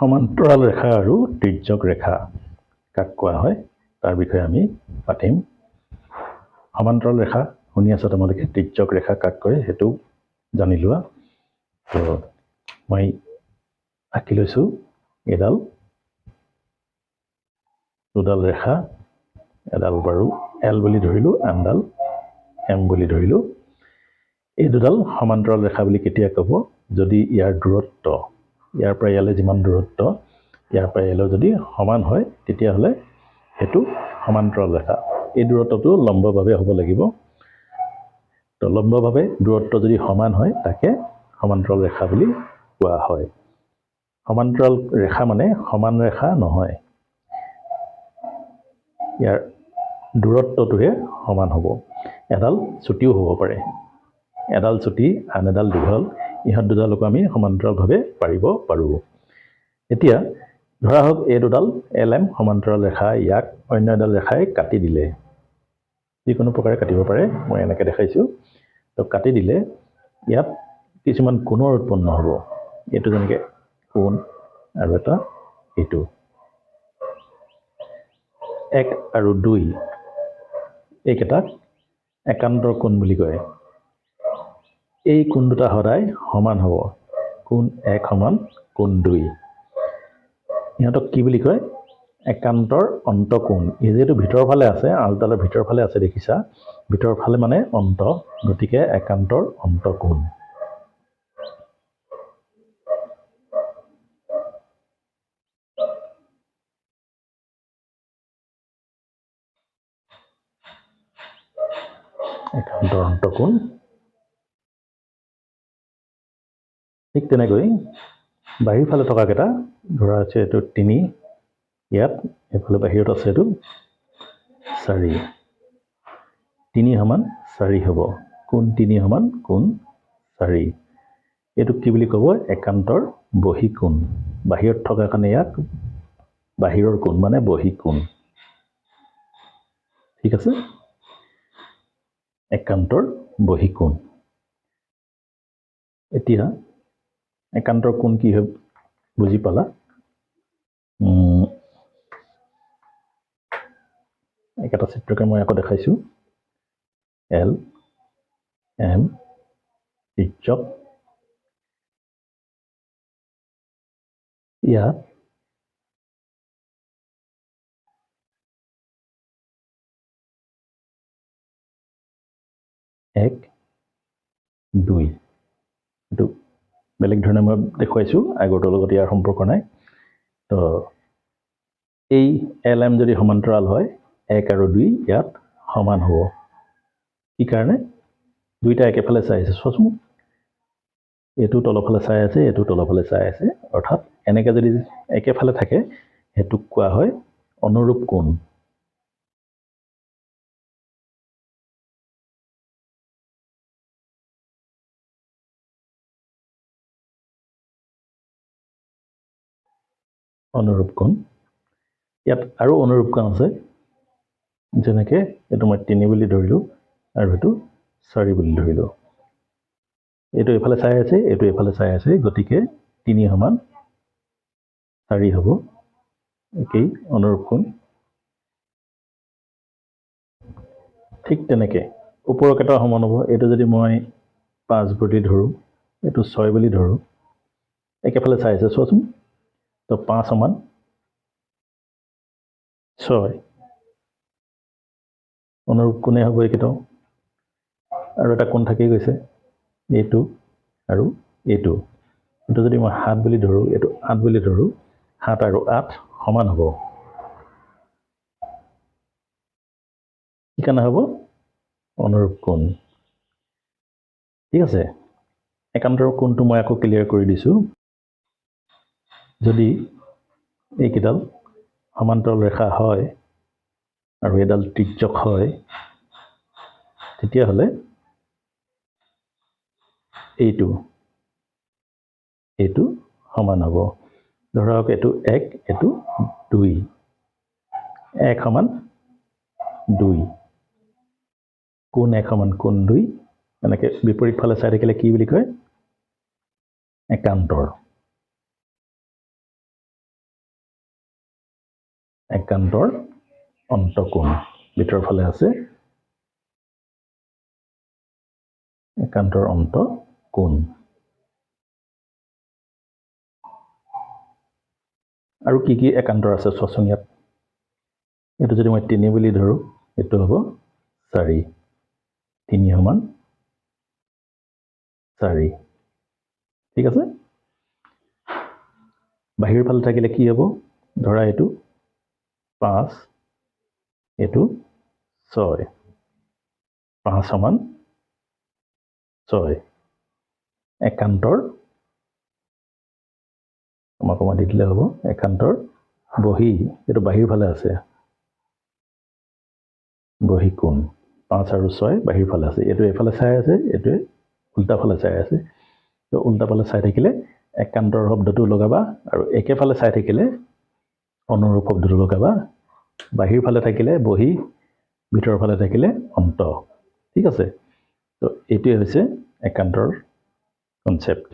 সমান্তৰাল ৰেখা আৰু তিৰ্যক ৰেখা কাক কোৱা হয় তাৰ বিষয়ে আমি পাতিম। সমান্তৰাল ৰেখা শুনি আছা তোমালোকে, তিৰ্যক ৰেখা কাক কয় সেইটো জানি লোৱা। তো মই আঁকি লৈছোঁ এডাল দুডাল ৰেখা, এডাল বাৰু এল বুলি ধৰিলোঁ, আনডাল এম বুলি ধৰিলোঁ। এই দুডাল সমান্তৰাল ৰেখা বুলি কেতিয়া ক'ব? যদি ইয়াৰ দূৰত্ব, ইয়াৰ পৰা ইয়ালৈ যিমান দূৰত্ব, ইয়াৰ পৰা ইয়ালৈ যদি সমান হয় তেতিয়াহ'লে সেইটো সমান্তৰাল ৰেখা। এই দূৰত্বটো লম্বভাৱে হ'ব লাগিব। তো লম্বভাৱে দূৰত্ব যদি সমান হয় তাকে সমান্তৰাল ৰেখা বুলি কোৱা হয়। সমান্তৰাল ৰেখা মানে সমান ৰেখা নহয়, ইয়াৰ দূৰত্বটোহে সমান হ'ব। এডাল চুটিও হ'ব পাৰে, এডাল চুটি আন এডাল দীঘল, ইহঁত দুডালকো আমি সমান্তৰালভাৱে পাৰিব পাৰোঁ। এতিয়া ধৰা হওক এই দুডাল এল এম সমান্তৰাল ৰেখা, ইয়াক অন্য এডাল ৰেখাই কাটি দিলে, যিকোনো প্ৰকাৰে কাটিব পাৰে, মই এনেকৈ দেখাইছোঁ। তো কাটি দিলে ইয়াত কিছুমান কোণৰ উৎপন্ন হ'ব, এইটো যেনেকৈ কোণ আৰু এটা এইটো এক আৰু দুই, এইকেইটাক একান্তৰ কোণ বুলি কয়। এই কোণ দুটা সদায় সমান হ'ব, কোণ এক সমান কোণ দুই। ইহঁতক কি বুলি কয়? একান্তৰ অন্তঃকোণ। এই যিহেতু ভিতৰৰ ফালে আছে, আঁচডালৰ ভিতৰৰ ফালে আছে, দেখিছা, ভিতৰৰ ফালে মানে অন্ত, গতিকে একান্তৰ অন্তঃকোণ। একান্তৰ অন্তঃকোণ। ঠিক তেনেকৈ বাহিৰ ফালে থকাকেইটা ধৰা আছে, এইটো তিনি, ইয়াত এইফালে বাহিৰত আছে এইটো চাৰি, তিনি সমান চাৰি হ'ব, কোণ তিনি সমান কোণ চাৰি। এইটোক কি বুলি ক'ব? একান্তৰ বহিঃকোণ। বাহিৰত থকাৰ কাৰণে ইয়াক বাহিৰৰ কোণ মানে বহিঃকোণ। ঠিক আছে, একান্তৰ বহিঃকোণ। এতিয়া একান্তৰ কোণ কি হয় বুজি পালা। একেটা চিত্ৰকে মই আকৌ দেখাইছোঁ, এল এম তিৰ্যক, ইয়াত এক দুই, এইটো বেলেগ ধৰণে মই দেখুৱাইছোঁ, আগৰটোৰ লগত ইয়াৰ সম্পৰ্ক নাই। তো এই এল এম যদি সমান্তৰাল হয়, এক আৰু দুই ইয়াত সমান হ'ব। কি কাৰণে? দুইটা একেফালে চাই আছে, চোৱাচোন, এইটো তলফালে চাই আছে, এইটো তলফালে চাই আছে, অৰ্থাৎ এনেকৈ যদি একেফালে থাকে সেইটোক কোৱা হয় অনুৰূপ কোণ। অনুৰূপ কোণ। ইয়াত আৰু অনুৰূপ কোণ আছে, যেনেকৈ এইটো মই তিনি বুলি ধৰিলোঁ আৰু এইটো চাৰি বুলি ধৰিলোঁ। এইটো এইফালে চাই আছে, এইটো এইফালে চাই আছে, গতিকে তিনি সমান চাৰি হ'ব, একেই অনুৰূপ কোণ। ঠিক তেনেকৈ ওপৰৰ কেইটাও সমান হ'ব। এইটো যদি মই পাঁচ বুলি ধৰোঁ, এইটো ছয় বুলি ধৰোঁ, একেফালে চাই আছে চোৱাচোন, তো পাঁচ সমান ছয়, অনুৰূপ কোণে হ'ব এইকেইটাও। আৰু এটা কোণ থাকি গৈছে, এইটো আৰু এইটো। এইটো যদি মই সাত বুলি ধৰোঁ, এইটো আঠ বুলি ধৰোঁ, সাত আৰু আঠ সমান হ'ব। কি কাৰণে হ'ব? অনুৰূপ কোণ। ঠিক আছে, একান্তৰ কোণটো মই আকৌ ক্লিয়াৰ কৰি দিছোঁ। যদি এইকেইডাল সমান্তৰাল ৰেখা হয় আৰু এডাল তিৰ্যক হয়, তেতিয়াহ'লে এইটো এইটো সমান হ'ব। ধৰক এইটো এক, এইটো দুই, এক সমান দুই, কোণ এক সমান কোণ দুই, এনেকৈ বিপৰীত ফালে চাই থাকিলে কি বুলি কয়? একান্তৰ। একান্তৰ অন্তঃকোণ ভিতৰৰ ফালে আছে, একান্তৰ অন্ত কোণ। আৰু কি কি একান্তৰ আছে চোৱাচোন ইয়াত। এইটো যদি মই 3 বুলি ধৰোঁ, এইটো হ'ব 4, 3 সমান 4। ঠিক আছে, বাহিৰ ফালে থাকিলে কি হ'ব? ধৰা এইটো 5, এইটো 6, 5 সমান 6। একান্তৰ কমা কমা দি দিলে হ'ব। একান্তৰ বহি, এইটো বাহিৰ ফালে আছে, বহি কোণ 5 আৰু 6 বাহিৰ ফালে আছে। এইটো এইফালে চাই আছে, এইটোৱে উল্টা ফালে চাই আছে। তো উল্টা ফালে চাই থাকিলে একান্তৰ শব্দটো লগাবা, আৰু একেফালে চাই থাকিলে অনুৰূপ শব্দটো লগাবা। বাহিৰ ফালে থাকিলে বহি, ভিতৰৰ ফালে থাকিলে অন্ত। ঠিক আছে, তো এইটোৱে হৈছে একান্তৰ কনচেপ্ট।